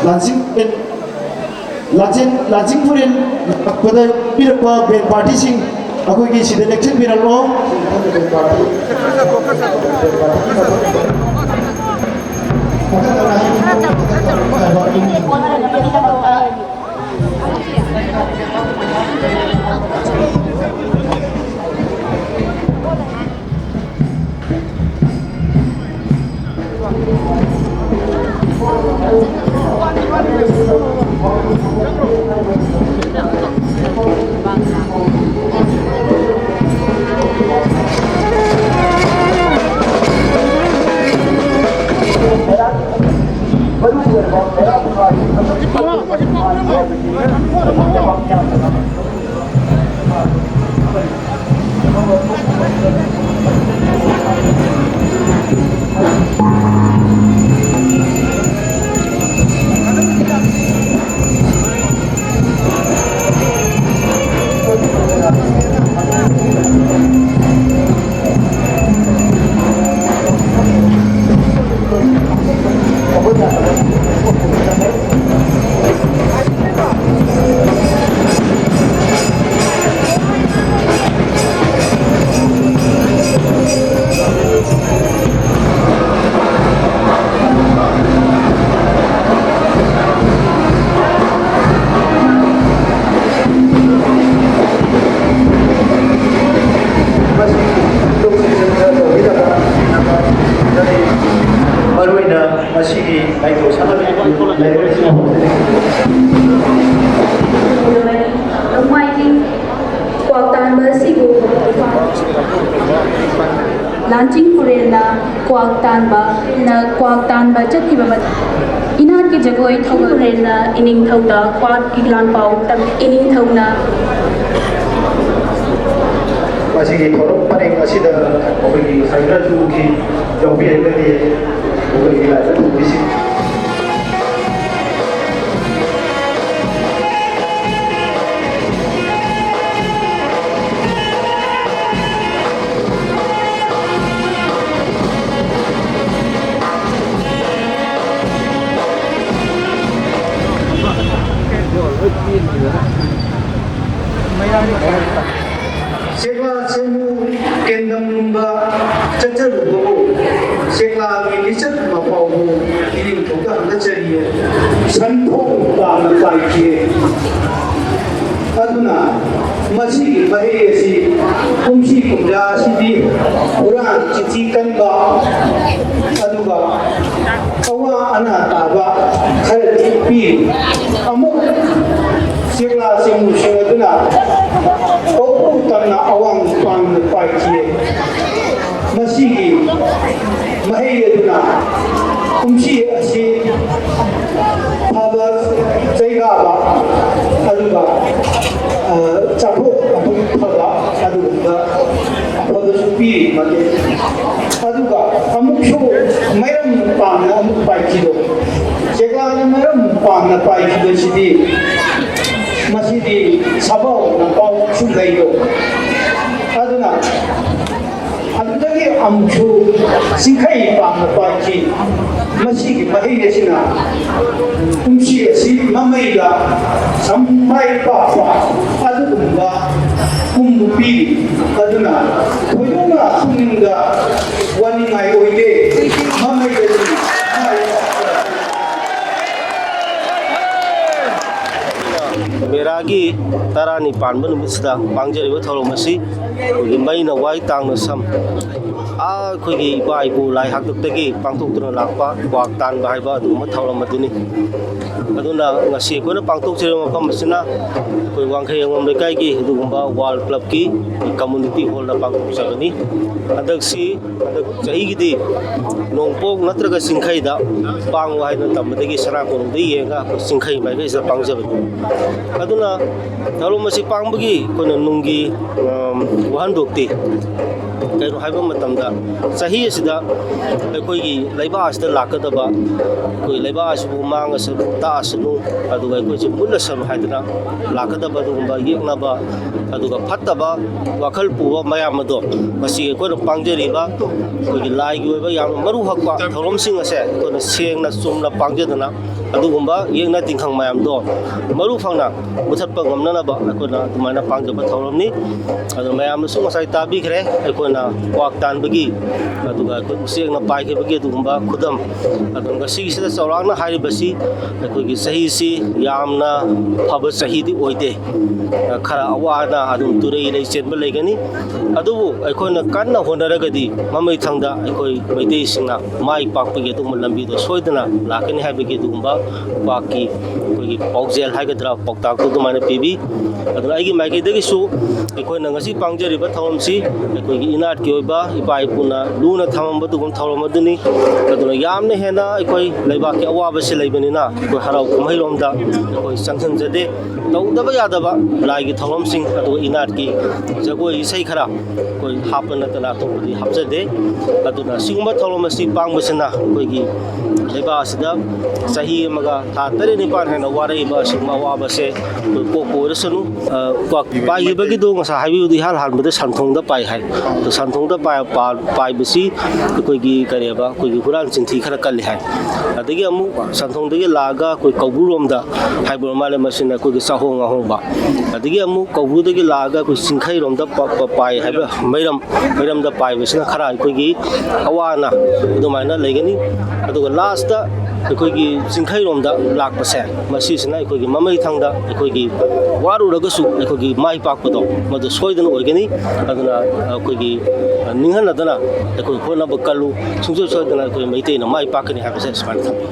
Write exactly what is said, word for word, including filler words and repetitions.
ꯂꯥꯟꯖꯤꯡ ꯂꯥꯟꯖꯤꯡ ꯂꯥꯟꯖꯤꯡ ꯐꯨꯔꯦꯟ ꯂꯥꯛꯄꯗ ꯄꯤꯔꯛꯄ ꯕꯦꯟ ꯄꯥꯔꯇꯤꯁꯤꯡ ꯑꯩꯈꯣꯏꯒꯤ ꯁꯤꯗ ꯂꯦꯡꯁꯤꯟꯕꯤꯔꯛꯂꯣ꯫ ꯃꯔꯨꯑꯣꯏꯅ ꯃꯁꯤꯒꯤ ꯂꯥꯏꯊꯧ ꯁꯪꯒꯠꯂꯤꯕ ꯂꯥꯏꯔꯤꯛ ꯑꯁꯤꯅ ꯍꯧꯖꯤꯛ ꯅꯣꯡꯃꯥꯏꯖꯤꯡ ꯀ꯭ꯋꯥꯛ ꯇꯥꯟꯕ ꯑꯁꯤꯕꯨ ꯂꯥꯟꯆꯤꯡ ꯈꯨꯔꯦꯜꯅ ꯀ꯭ꯋꯥꯛ ꯇꯥꯟꯕ, ꯅ ꯀ꯭ꯋꯥꯛ ꯇꯥꯟꯕ ꯆꯠꯈꯤꯕ ꯃꯇꯝ, ꯏꯅꯥꯠꯀꯤ ꯖꯒꯣꯏ ꯊꯧꯒꯜ ꯈꯨꯔꯦꯜꯅ ꯏꯅꯤꯡꯊꯧꯗ ꯀ꯭ꯋꯥꯛꯀꯤ ꯂꯥꯟꯄꯥꯎ ꯇꯝ-, ꯏꯅꯤꯡꯊꯧꯅ ꯃꯁꯤꯒꯤ ꯊꯧꯔꯝ ꯄꯔꯦꯡ ꯑꯁꯤꯗ ꯑꯩꯈꯣꯏꯒꯤ ꯍꯩꯒ꯭ꯔꯥꯖꯨꯒꯤ ꯌꯥꯎꯕꯤꯔꯒꯗꯤ ꯑꯩꯈꯣꯏꯒꯤ ꯂꯥꯏꯕꯛ ꯊꯧꯕꯤꯁꯤꯡ ꯆꯠꯆꯔꯨꯕꯕꯨ ꯁꯦꯛꯂꯥꯒꯤ ꯂꯤꯆꯠ ꯃꯄꯥꯎꯕꯨ ꯏꯅꯤꯡꯊꯧꯗ ꯍꯪꯒꯠꯆꯔꯤꯌꯦ꯫ ꯁꯟꯊꯣꯡ ꯄꯥꯝꯅ ꯄꯥꯏꯈꯤꯌꯦ꯫ ꯑꯗꯨꯅ ꯃꯁꯤꯒꯤ ꯃꯍꯩ ꯑꯁꯤ ꯀꯨꯝꯁꯤ ꯀꯨꯝꯖꯥ ꯑꯁꯤꯗꯤ ꯍꯨꯔꯥꯟ ꯆꯤꯊꯤ ꯀꯟꯕ ꯑꯗꯨꯒ ꯑꯋꯥ ꯑꯅꯥ ꯇꯥꯕ ꯈꯔꯗꯤ ꯄꯤꯔꯤ꯫ ꯑꯃꯨꯛ ꯁꯦꯛꯂꯥ ꯆꯤꯡꯉꯨꯁꯤꯡ ꯑꯗꯨꯅ ꯀꯧꯕ꯭ꯔꯨ ꯇꯝꯅ ꯑꯋꯥꯡ ꯄꯥꯡꯅ ꯄꯥꯏꯈꯤ꯫ ꯃꯁꯤꯒꯤ ꯃꯍꯩ ꯑꯗꯨꯅ ꯀꯨꯝꯁꯤ ꯑꯁꯤ ꯐꯕ ꯆꯩꯒꯥꯕ ꯑꯗꯨꯒ ꯆꯥꯊꯣꯛ ꯑꯗꯨꯝ ꯐꯕ ꯑꯗꯨꯒꯨꯝꯕ ꯑꯐꯕꯁꯨ ꯄꯤꯔꯤ ꯃꯥꯒꯤ꯫ ꯑꯗꯨꯒ ꯑꯃꯨꯛꯁꯨ ꯃꯩꯔꯝ ꯄꯥꯝꯅ ꯑꯃꯨꯛ ꯄꯥꯏꯈꯤꯗꯣ꯫ ꯆꯦꯛꯂꯥꯅ ꯃꯩꯔꯝ ꯄꯥꯝꯅ ꯄꯥꯏꯈꯤꯕꯁꯤꯗꯤ ꯃꯁꯤꯗꯤ ꯁꯥꯕꯧꯅ ꯄꯥꯎꯁꯨ ꯂꯩꯗꯣ꯫ ꯑꯗꯨꯅ ꯑꯗꯨꯗꯒꯤ ꯑꯃꯨꯛꯁꯨ ꯆꯤꯡꯈꯩ ꯄꯥꯝꯅ ꯄꯥꯏꯈꯤ꯫ ꯃꯁꯤꯒꯤ ꯃꯍꯩ ꯑꯁꯤꯅ ꯀꯨꯝꯁꯤ ꯑꯁꯤ ꯃꯃꯩꯗ ꯁꯝꯐꯥꯏ ꯄꯥꯛꯄ ꯑꯗꯨꯒꯨꯝꯕ ꯀꯨꯝꯕ ꯄꯤꯔꯤ꯫ ꯑꯗꯨꯅ ꯊꯣꯏꯗꯣꯛꯅ ꯄꯨꯛꯅꯤꯡꯗ ꯋꯥꯅꯤꯡꯉꯥꯏ ꯑꯣꯏꯗꯦ꯫ ꯃꯃꯩꯗꯗꯤ ꯃꯥꯏ ꯄꯥꯛꯄ ꯃꯦꯔꯥꯒꯤ ꯇꯔꯥꯅꯤ ꯄꯥꯟꯕ ꯅꯨꯃꯤꯠꯁꯤꯗ ꯄꯥꯡꯖꯔꯤꯕ ꯊꯧꯔꯝ ꯑꯁꯤ ꯑꯩꯈꯣꯏꯒꯤ ꯃꯩꯅ ꯋꯥꯏ ꯇꯥꯡꯅ ꯁꯝ ꯑꯥ ꯑꯩꯈꯣꯏꯒꯤ ꯏꯄꯥ ꯏꯄꯨ ꯂꯥꯏ ꯍꯥꯛꯇꯛꯇꯒꯤ ꯄꯥꯡꯊꯣꯛꯇꯨꯅ ꯂꯥꯛꯄ ꯀ꯭ꯋꯥꯛ ꯇꯥꯟꯕ ꯍꯥꯏꯕ ꯑꯗꯨꯒꯨꯝꯕ ꯊꯧꯔꯝ ꯑꯗꯨꯅꯤ꯫ ꯑꯗꯨꯅ ꯉꯁꯤ ꯑꯩꯈꯣꯏꯅ ꯄꯥꯡꯊꯣꯛꯆꯔꯤꯕ ꯃꯐꯝ ꯑꯁꯤꯅ ꯑꯩꯈꯣꯏ ꯋꯥꯡꯈꯩ ꯑꯉꯝ ꯂꯩꯀꯥꯏꯒꯤ ꯑꯗꯨꯒꯨꯝꯕ ꯋꯥꯔꯜ ꯀ꯭ꯂꯕꯀꯤ ꯀꯝꯃꯨꯅꯤꯇꯤ ꯍꯣꯜꯗ ꯄꯥꯡꯊꯣꯛꯆꯕꯅꯤ꯫ ꯍꯟꯗꯛꯁꯤ ꯍꯟꯗꯛ ꯆꯍꯤꯒꯤꯗꯤ ꯅꯣꯡꯄꯣꯛ ꯅꯠꯇ꯭ꯔꯒ ꯆꯤꯡꯈꯩꯗ ꯄꯥꯡꯉꯨ ꯍꯥꯏꯗꯅ ꯇꯝꯕꯗꯒꯤ ꯁꯅꯥ ꯀꯣꯅꯨꯡꯗ ꯌꯦꯡꯉꯒ ꯑꯩꯈꯣꯏ ꯆꯤꯡꯈꯩ ꯃꯥꯏꯀꯩꯁꯤꯗ ꯄꯥꯡꯖꯕꯅꯤ꯫ ꯑꯗꯨꯅ ꯊꯧꯔꯝ ꯑꯁꯤ ꯄꯥꯡꯕꯒꯤ ꯑꯩꯈꯣꯏꯅ ꯅꯨꯡꯒꯤ ꯋꯥꯍꯟꯊꯣꯛꯇꯤ ꯀꯩꯅꯣ ꯍꯥꯏꯕ ꯃꯇꯝꯗ ꯆꯍꯤ ꯑꯁꯤꯗ ꯑꯩꯈꯣꯏꯒꯤ ꯂꯩꯕꯥꯛ ꯑꯁꯤꯗ ꯂꯥꯛꯀꯗꯕ ꯑꯩꯈꯣꯏ ꯂꯩꯕꯥꯛ ꯑꯁꯤꯕꯨ ꯃꯥꯡꯉꯁꯅꯨ ꯇꯥꯛꯑꯁꯅꯨ ꯑꯗꯨꯒ ꯑꯩꯈꯣꯏꯁꯨ ꯃꯨꯠꯂꯁꯅꯨ ꯍꯥꯏꯗꯅ ꯂꯥꯛꯀꯗꯕ ꯑꯗꯨꯒꯨꯝꯕ ꯌꯦꯛꯅꯕ ꯑꯗꯨꯒ ꯐꯠꯇꯕ ꯋꯥꯈꯜ ꯄꯨꯕ ꯃꯌꯥꯝ ꯑꯗꯣ ꯉꯁꯤ ꯑꯩꯈꯣꯏꯅ ꯄꯥꯡꯖꯔꯤꯕ ꯑꯩꯈꯣꯏꯒꯤ ꯂꯥꯏꯒꯤ ꯑꯣꯏꯕ ꯌꯥꯝꯅ ꯃꯔꯨ ꯍꯛꯄ ꯊꯧꯔꯝꯁꯤꯡ ꯑꯁꯦ ꯑꯩꯈꯣꯏꯅ ꯁꯦꯡꯅ ꯆꯨꯝꯅ ꯄꯥꯡꯖꯗꯅ ꯑꯗꯨꯒꯨꯝꯕ ꯌꯦꯛꯅ ꯇꯤꯡꯈꯪ ꯃꯌꯥꯝꯗꯣ ꯃꯔꯨ ꯐꯪꯅ ꯃꯨꯊꯠꯄ ꯉꯝꯅꯅꯕ ꯑꯩꯈꯣꯏꯅ ꯑꯗꯨꯃꯥꯏꯅ ꯄꯥꯡꯖꯕ ꯊꯧꯔꯝꯅꯤ꯫ ꯑꯗꯣ ꯃꯌꯥꯝꯅꯁꯨ ꯉꯁꯥꯏ ꯇꯥꯕꯤꯈ꯭ꯔꯦ, ꯑꯩꯈꯣꯏꯅ ꯀ꯭ꯋꯥꯛ ꯇꯥꯟꯕꯒꯤ, ꯑꯗꯨꯒ ꯑꯩꯈꯣꯏ ꯎꯆꯦꯛꯅ ꯄꯥꯏꯈꯤꯕꯒꯤ ꯑꯗꯨꯒꯨꯝꯕ ꯈꯨꯗꯝ꯫ ꯑꯗꯣ ꯉꯁꯤꯒꯤꯁꯤꯗ ꯆꯥꯎꯔꯥꯛꯅ ꯍꯥꯏꯔꯤꯕꯁꯤ ꯑꯩꯈꯣꯏꯒꯤ ꯆꯍꯤꯁꯤ ꯌꯥꯝꯅ ꯐꯕ ꯆꯍꯤꯗꯤ ꯑꯣꯏꯗꯦ, ꯈꯔ ꯑꯋꯥ ꯑꯅꯥ ꯑꯗꯨꯝ ꯇꯨꯔꯩ ꯂꯩ ꯆꯦꯟꯕ ꯂꯩꯒꯅꯤ꯫ ꯑꯗꯨꯕꯨ ꯑꯩꯈꯣꯏꯅ ꯀꯟꯅ ꯍꯣꯠꯅꯔꯒꯗꯤ ꯃꯃꯩꯊꯪꯗ ꯑꯩꯈꯣꯏ ꯃꯩꯇꯩꯁꯤꯡꯅ ꯃꯥꯏ ꯄꯥꯛꯄꯒꯤ ꯑꯗꯨꯒꯨꯝꯕ ꯂꯝꯕꯤꯗꯣ ꯁꯣꯏꯗꯅ ꯂꯥꯛꯀꯅꯤ ꯍꯥꯏꯕꯒꯤ ꯑꯗꯨꯒꯨꯝꯕ ꯀ꯭ꯋꯥꯛꯀꯤ ꯑꯩꯈꯣꯏꯒꯤ ꯄꯥꯎꯖꯦꯜ ꯍꯥꯏꯒꯗ꯭ꯔꯥ, ꯄꯥꯎꯇꯥꯛꯇꯨ ꯑꯗꯨꯃꯥꯏꯅ ꯄꯤꯕꯤ꯫ ꯑꯗꯨꯅ ꯑꯩꯒꯤ ꯃꯥꯏꯀꯩꯗꯒꯤꯁꯨ ꯑꯩꯈꯣꯏꯅ ꯉꯁꯤ ꯄꯥꯡꯖꯔꯤꯕ ꯊꯧꯔꯝꯁꯤ ꯑꯩꯈꯣꯏꯒꯤ ꯏꯅꯥꯠꯀꯤ ꯑꯣꯏꯕ ꯏꯄꯥ ꯏꯄꯨꯅ ꯂꯨꯅ ꯊꯝꯃꯝꯕ ꯑꯗꯨꯒꯨꯝꯕ ꯊꯧꯔꯝ ꯑꯗꯨꯅꯤ꯫ ꯑꯗꯨꯅ ꯌꯥꯝꯅ ꯍꯦꯟꯅ ꯑꯩꯈꯣꯏ ꯂꯩꯕꯥꯛꯀꯤ ꯑꯋꯥꯕꯁꯤ ꯂꯩꯕꯅꯤꯅ ꯑꯩꯈꯣꯏ ꯍꯔꯥꯎ ꯀꯨꯝꯍꯩꯔꯣꯝꯗ ꯑꯩꯈꯣꯏ ꯆꯪꯁꯤꯟꯖꯗꯦ꯫ ꯇꯧꯗꯕ ꯌꯥꯗꯕ ꯂꯥꯏꯒꯤ ꯊꯧꯔꯝꯁꯤꯡ, ꯑꯗꯨꯒ ꯏꯅꯥꯠꯀꯤ ꯖꯒꯣꯏ ꯏꯁꯩ ꯈꯔ ꯑꯩꯈꯣꯏ ꯍꯥꯞꯄ ꯅꯠꯇꯅ ꯑꯇꯣꯞꯄꯗꯤ ꯍꯥꯞꯆꯗꯦ꯫ ꯑꯗꯨꯅ ꯁꯤꯒꯨꯝꯕ ꯊꯧꯔꯝ ꯑꯁꯤ ꯄꯥꯡꯕꯁꯤꯅ ꯑꯩꯈꯣꯏꯒꯤ ꯂꯩꯕꯥꯛ ꯑꯁꯤꯗ ꯆꯍꯤ ꯑꯃꯒ ꯊꯥ ꯇꯔꯦꯠ ꯅꯤꯄꯥꯜ ꯍꯦꯟꯅ ꯋꯥꯔꯛꯏꯕ ꯑꯁꯤꯒꯨꯝꯕ ꯑꯋꯥꯕꯁꯦ ꯑꯩꯈꯣꯏ ꯀꯣꯛꯄ ꯑꯣꯏꯔꯁꯅꯨ꯫ ꯑ, ꯀ꯭ꯋꯥꯛ ꯄꯥꯏꯈꯤꯕꯒꯤꯗꯣ ꯉꯁꯥꯏ ꯍꯥꯏꯕꯤꯕꯗ ꯏꯍꯥꯟ ꯍꯥꯟꯕꯗ ꯁꯟꯊꯣꯡꯗ ꯄꯥꯏ ꯍꯥꯏ꯫ ꯑꯗꯣ ꯁꯟꯊꯣꯡꯗ ꯄꯥꯏ-, ꯄꯥ-, ꯄꯥꯏꯕꯁꯤ ꯑꯩꯈꯣꯏꯒꯤ ꯀꯔꯤꯕ, ꯑꯩꯈꯣꯏꯒꯤ ꯍꯨꯔꯥꯟ ꯆꯤꯟꯊꯤ ꯈꯔ ꯀꯜꯂꯤ ꯍꯥꯏ꯫ ꯑꯗꯒꯤ ꯑꯃꯨꯛ ꯁꯟꯊꯣꯡꯗꯒꯤ ꯂꯥꯛꯑꯒ ꯑꯩꯈꯣꯏ ꯀꯧꯕ꯭ꯔꯨꯔꯣꯝꯗ ꯍꯥꯏꯕ ꯃꯥꯜꯂꯦ, ꯃꯁꯤꯅ ꯑꯩꯈꯣꯏꯒꯤ ꯆꯥꯍꯣꯡ ꯉꯥꯍꯣꯡꯕ꯫ ꯑꯗꯒꯤ ꯑꯃꯨꯛ ꯀꯧꯕ꯭ꯔꯨꯗꯒꯤ ꯂꯥꯛꯑꯒ ꯑꯩꯈꯣꯏ ꯆꯤꯡꯈꯩꯔꯣꯝꯗ ꯄ-, ꯄ-, ꯄꯥꯏ ꯍꯥꯏꯕ ꯃꯩꯔꯝ, ꯃꯩꯔꯝꯗ ꯄꯥꯏꯕꯁꯤꯅ ꯈꯔ ꯑꯩꯈꯣꯏꯒꯤ ꯑꯋꯥ ꯑꯅꯥ ꯑꯗꯨꯃꯥꯏꯅ ꯂꯩꯒꯅꯤ꯫ ꯑꯗꯨꯒ ꯂꯥꯁꯇ ꯑꯩꯈꯣꯏꯒꯤ ꯆꯤꯡꯈꯩꯔꯣꯝꯗ ꯂꯥꯛꯄꯁꯦ, ꯃꯁꯤꯁꯤꯅ ꯑꯩꯈꯣꯏꯒꯤ ꯃꯃꯩꯊꯪꯗ ꯑꯩꯈꯣꯏꯒꯤ ꯋꯥꯔꯨꯔꯒꯁꯨ ꯑꯩꯈꯣꯏꯒꯤ ꯃꯥꯏ ꯄꯥꯛꯄꯗꯣ ꯃꯗꯨ ꯁꯣꯏꯗꯅ ꯑꯣꯏꯒꯅꯤ꯫ ꯑꯗꯨꯅ ꯑꯩꯈꯣꯏꯒꯤ ꯅꯤꯡꯍꯟꯅꯗꯅ ꯑꯩꯈꯣꯏ ꯍꯣꯠꯅꯕ ꯀꯜꯂꯨ, ꯁꯨꯡꯁꯣꯏ ꯁꯣꯏꯗꯅ ꯑꯩꯈꯣꯏ ꯃꯩꯇꯩꯅ ꯃꯥꯏ ꯄꯥꯛꯀꯅꯤ ꯍꯥꯏꯕꯁꯦ ꯁꯨꯃꯥꯏꯅ ꯊꯝꯕꯤꯌꯨ꯫